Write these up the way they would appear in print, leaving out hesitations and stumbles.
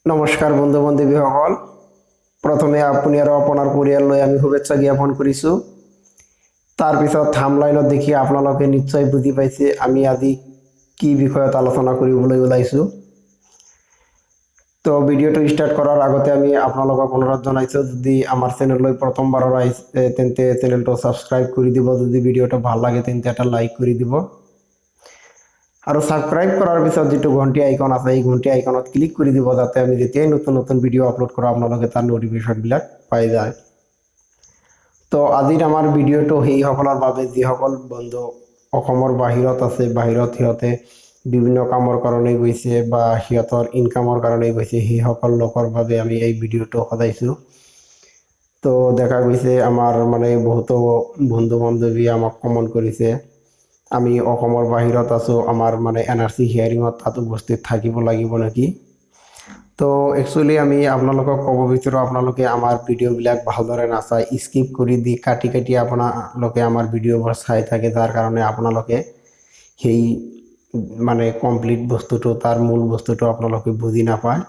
নমস্কাৰ বন্ধু বান্ধৱীসকল। প্ৰথমে আপুনি আৰু আপোনাৰ পৰিয়াললৈ আমি শুভেচ্ছা জ্ঞাপন কৰিছোঁ। তাৰপিছত থাম্বনেইলত দেখি আপোনালোকে নিশ্চয় বুজি পাইছে আমি আজি কি বিষয়ত আলোচনা কৰিবলৈ ওলাইছোঁ। তো ভিডিঅ'টো ষ্টাৰ্ট কৰাৰ আগতে আমি আপোনালোকক অনুৰোধ জনাইছোঁ, যদি আমাৰ চেনেললৈ প্ৰথমবাৰৰ আহিছে তেন্তে চেনেলটো ছাবস্ক্ৰাইব কৰি দিব। যদি ভিডিঅ'টো ভাল লাগে তেন্তে এটা লাইক কৰি দিব আৰু ছাবস্ক্ৰাইব কৰাৰ পিছত যিটো ঘণ্টি আইকন আছে, এই ঘণ্টি আইকনত ক্লিক কৰি দিব, যাতে আমি যেতিয়াই নতুন নতুন ভিডিঅ' আপলোড কৰোঁ আপোনালোকে তাৰ ন'টিফিকেশ্যনবিলাক পাই যায়। তো আজিৰ আমাৰ ভিডিঅ'টো সেইসকলৰ বাবে যিসকল বন্ধু অসমৰ বাহিৰত আছে। বাহিৰত সিহঁতে বিভিন্ন কামৰ কাৰণে গৈছে বা সিহঁতৰ ইনকামৰ কাৰণে গৈছে, সেইসকল লোকৰ বাবে আমি এই ভিডিঅ'টো সজাইছোঁ। তো দেখা গৈছে আমাৰ মানে বহুতো বন্ধু বান্ধৱী আমাক কমেণ্ট কৰিছে, আমি অসমৰ বাহিৰত আছোঁ, আমাৰ মানে এনআৰচি হিয়াৰিঙত তাত উপস্থিত থাকিব লাগিব নেকি? তো একচুৱেলি আমি আপোনালোকক ক'ব বিচাৰোঁ, আপোনালোকে আমাৰ ভিডিঅ'বিলাক ভালদৰে নাচায়, স্কিপ কৰি দি কাটি কাটি আপোনালোকে আমাৰ ভিডিঅ'বোৰ চাই থাকে, যাৰ কাৰণে আপোনালোকে সেই মানে কমপ্লিট বস্তুটো, তাৰ মূল বস্তুটো আপোনালোকে বুজি নাপায়।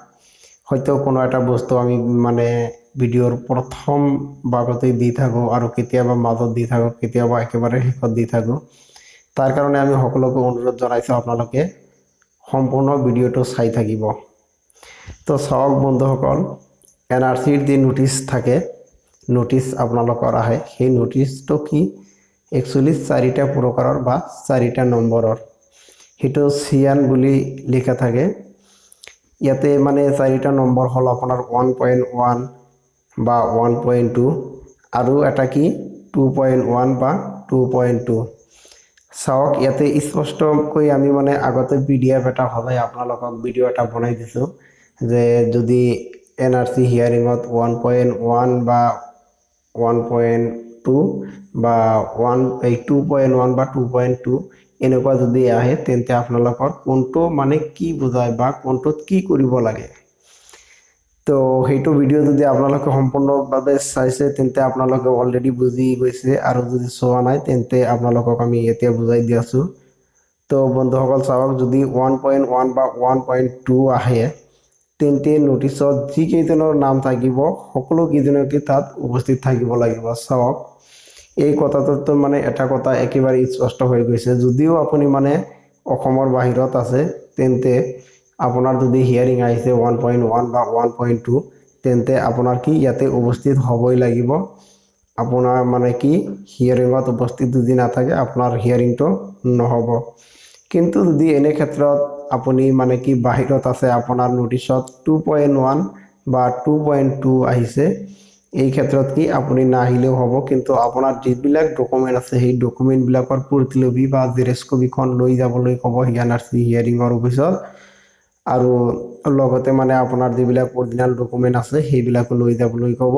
হয়তো কোনো এটা বস্তু আমি মানে ভিডিঅ'ৰ প্ৰথম ভাগতেই দি থাকোঁ আৰু কেতিয়াবা মাজত দি থাকোঁ, কেতিয়াবা একেবাৰে শেষত দি থাকোঁ। তাৰ কাৰণে আমি সকলোকে অনুৰোধ জনাইছোঁ, আপোনালোকে সম্পূৰ্ণ ভিডিঅ'টো চাই থাকিব। তো চাওক বন্ধুসকল, এনআৰচিৰ যি ন'টিচ থাকে, ন'টিচ আপোনালোকৰ আহে, সেই ন'টিচটো কি একচুৱেলি চাৰিটা প্ৰকাৰৰ বা চাৰিটা নম্বৰৰ। সেইটো চিয়ান বুলি লিখা থাকে। ইয়াতে মানে চাৰিটা নম্বৰ হ'ল আপোনাৰ 1.1 বা 1.2 আৰু এটা কি 2.1 বা 2.2। চাওক, ইয়াতে স্পষ্টকৈ আমি মানে আগতে পিডিএফ এটা সজাই আপোনালোকক ভিডিঅ' এটা বনাই দিছোঁ যে যদি এনআৰচি হিয়াৰিঙত 1.1 বা 1.2 বা ওৱান এই 2.1 বা 2.2 এনেকুৱা যদি আহে, তেন্তে আপোনালোকৰ কোনটো মানে কি বুজায় বা কোনটোত কি কৰিব লাগে। তো সেইটো ভিডিঅ' যদি আপোনালোকে সম্পূৰ্ণভাৱে চাইছে তেন্তে আপোনালোকে অলৰেডি বুজি গৈছে আৰু যদি চোৱা নাই তেন্তে আপোনালোকক আমি এতিয়া বুজাই দি আছোঁ। তো বন্ধুসকল চাওক, যদি 1.1 বা 1.2 আহে তেন্তে ন'টিচত যিকেইজনৰ নাম থাকিব সকলো কেইজনকে তাত উপস্থিত থাকিব লাগিব। চাওক, এই কথাটোতো মানে এটা কথা একেবাৰে স্পষ্ট হৈ গৈছে। যদিও আপুনি মানে অসমৰ বাহিৰত আছে, তেন্তে আপোনাৰ যদি হিয়াৰিং আহিছে 1.1 বা 1.2, তেন্তে আপোনাৰ কি ইয়াতে উপস্থিত হ'বই লাগিব। আপোনাৰ মানে কি হিয়াৰিঙত উপস্থিত যদি নাথাকে আপোনাৰ হিয়াৰিংটো নহ'ব। কিন্তু যদি এনে ক্ষেত্ৰত আপুনি মানে কি বাহিৰত আছে, আপোনাৰ ন'টিচত 2.1 বা 2.2 আহিছে, এই ক্ষেত্ৰত কি আপুনি নাহিলেও হ'ব। কিন্তু আপোনাৰ যিবিলাক ডকুমেণ্ট আছে সেই ডকুমেণ্টবিলাকৰ প্ৰতিলিপি বা জেৰক্স কপিখন লৈ যাবলৈ ক'ব এনআৰচি হিয়াৰিঙৰ অফিচত আৰু লগতে মানে আপোনাৰ যিবিলাক অৰিজিনেল ডকুমেণ্ট আছে সেইবিলাকো লৈ যাবলৈ ক'ব।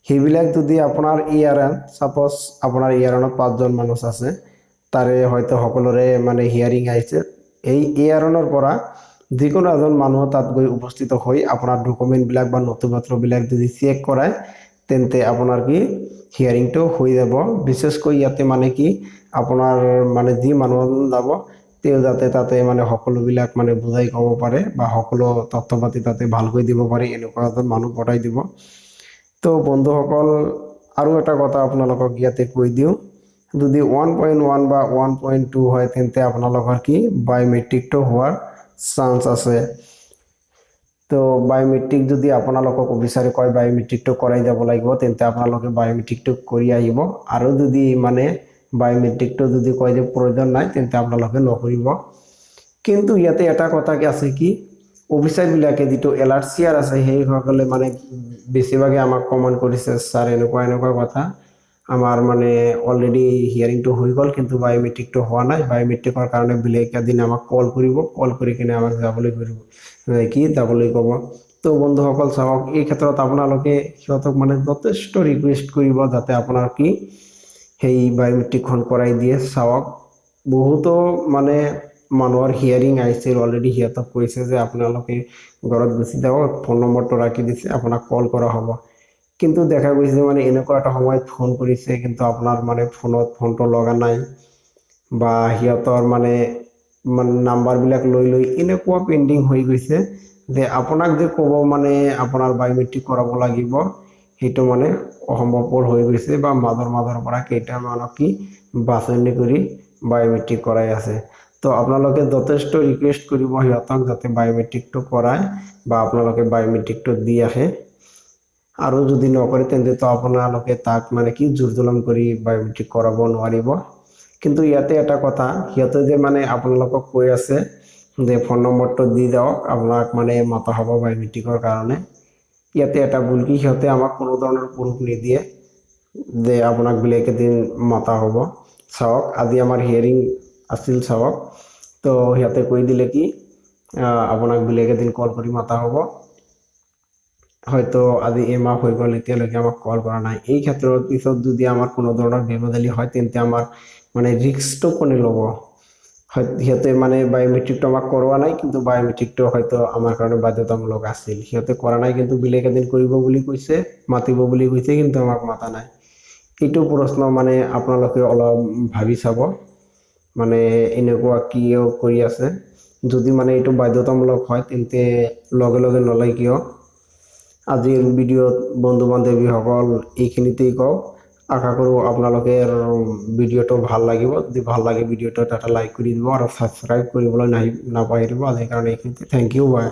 সেইবিলাক যদি আপোনাৰ ই আৰ এন, ছাপ'জ আপোনাৰ ই আৰ এনত পাঁচজন মানুহ আছে, তাৰে হয়তো সকলোৰে মানে হিয়াৰিং আহিছে, এই এ আৰ এনৰ পৰা যিকোনো এজন মানুহ তাত গৈ উপস্থিত হৈ আপোনাৰ ডকুমেণ্টবিলাক বা নথি পত্ৰবিলাক যদি চেক কৰায় তেন্তে আপোনাৰ কি হিয়াৰিংটো হৈ যাব। বিশেষকৈ ইয়াতে মানে কি আপোনাৰ মানে যি মানুহ যাব তেওঁ যাতে তাতে মানে সকলোবিলাক মানে বুজাই ক'ব পাৰে বা সকলো তথ্য পাতি তাতে ভালকৈ দিব পাৰে, এনেকুৱা এজন মানুহ পঠাই দিব। তো বন্ধুসকল, আৰু এটা কথা আপোনালোকক ইয়াতে কৈ দিওঁ, যদি 1.1 বা 1.2 হয় তেন্তে আপোনালোকৰ কি বায়'মেট্ৰিকটো হোৱাৰ চান্স আছে। তো বায়'মেট্ৰিক যদি আপোনালোকক অফিচাৰে কয় বায়'মেট্ৰিকটো কৰাই যাব লাগিব, তেন্তে আপোনালোকে বায়'মেট্ৰিকটো কৰি আহিব। আৰু যদি মানে বায়'মেট্ৰিকটো যদি কয় যে প্ৰয়োজন নাই, তেন্তে আপোনালোকে নকৰিব। কিন্তু ইয়াতে এটা কথা কি আছে কি অফিচাৰবিলাকে যিটো এল আৰ চি আৰ আছে, সেইসকলে মানে বেছিভাগে আমাক কমেণ্ট কৰিছে, ছাৰ, এনেকুৱা এনেকুৱা কথা, আমাৰ মানে অলৰেডি হিয়াৰিংটো হৈ গ'ল কিন্তু বায়'মেট্ৰিকটো হোৱা নাই, বায়'মেট্ৰিকৰ কাৰণে বেলেগ এদিন আমাক কল কৰিব, কল কৰি কিনে আমাক যাবলৈ কৰিব কি যাবলৈ ক'ব। তো বন্ধুসকল চাওক, এই ক্ষেত্ৰত আপোনালোকে সিহঁতক মানে যথেষ্ট ৰিকুৱেষ্ট কৰিব যাতে আপোনাৰ কি সেই বায়'মেট্ৰিকখন কৰাই দিয়ে। চাওক, বহুতো মানে মানুহৰ হিয়াৰিং আহিছিল অলৰেডি, সিহঁতক কৈছে যে আপোনালোকে ঘৰত গুচি যাওক, ফোন নম্বৰটো ৰাখি দিছে, আপোনাক কল কৰা হ'ব। কিন্তু দেখা গৈছে মানে এনেকুৱা এটা সময়ত ফোন কৰিছে কিন্তু আপোনাৰ মানে ফোনত ফোনটো লগা নাই বা সিহঁতৰ মানে মানে নাম্বাৰবিলাক লৈ লৈ এনেকুৱা পেণ্ডিং হৈ গৈছে। যে আপোনাক যে ক'ব মানে আপোনাৰ বায়'মেট্ৰিক কৰাব লাগিব, সেইটো মানে অসম্ভৱপৰ হৈ গৈছে বা মাজৰ পৰা কেইটামানক কি বাছনি কৰি বায়'মেট্ৰিক কৰাই আছে। তো আপোনালোকে যথেষ্ট ৰিকুৱেষ্ট কৰিব সিহঁতক যাতে বায়'মেট্ৰিকটো কৰায় বা আপোনালোকে বায়'মেট্ৰিকটো দি আহে। আৰু যদি নকৰে, তেন্তেতো আপোনালোকে তাক মানে কি জোৰ জুলুম কৰি বায়'মেট্ৰিক কৰাব নোৱাৰিব। কিন্তু ইয়াতে এটা কথা, সিহঁতে যে মানে আপোনালোকক কৈ আছে যে ফোন নম্বৰটো দি যাওক, আপোনাক মানে মাতা হ'ব বায়'মেট্ৰিকৰ কাৰণে, ইয়াতে এটা ভুল কি সিহঁতে আমাক কোনো ধৰণৰ প্ৰুফ নিদিয়ে যে আপোনাক বেলেগ এদিন মাতা হ'ব। চাওক, আজি আমাৰ হিয়াৰিং আছিল, চাওক। তো সিহঁতে কৈ দিলে কি আপোনাক বেলেগ এদিন কল কৰি মাতা হ'ব। হয়তো আজি এমাহ হৈ গ'ল, এতিয়ালৈকে আমাক কল কৰা নাই। এই ক্ষেত্ৰত পিছত যদি আমাৰ কোনো ধৰণৰ বেমেজালি হয়, তেন্তে আমাৰ মানে ৰিস্কটো কোনে ল'ব? হয়, সিহঁতে মানে বায়'মেট্ৰিকটো আমাক কৰোৱা নাই, কিন্তু বায়'মেট্ৰিকটো হয়তো আমাৰ কাৰণে বাধ্যতামূলক আছিল। সিহঁতে কৰা নাই, কিন্তু বেলেগ এদিন কৰিব বুলি কৈছে, মাতিব বুলি কৈছে, কিন্তু আমাক মাতা নাই। এইটো প্ৰশ্ন মানে আপোনালোকে অলপ ভাবি চাব, মানে এনেকুৱা কিয় কৰি আছে? যদি মানে এইটো বাধ্যতামূলক হয়, তেন্তে লগে লগে নলয় কিয়? আজিৰ ভিডিঅ'ত বন্ধু বান্ধৱীসকল এইখিনিতেই কওঁ। আশা কৰোঁ আপোনালোকে ভিডিঅ'টো ভাল লাগিব। যদি ভাল লাগে, ভিডিঅ'টোত এটা লাইক কৰি দিব আৰু ছাবস্ক্ৰাইব কৰিবলৈ নাপাহৰিব। আজিৰ কাৰণে এইখিনিতে। Thank U, by.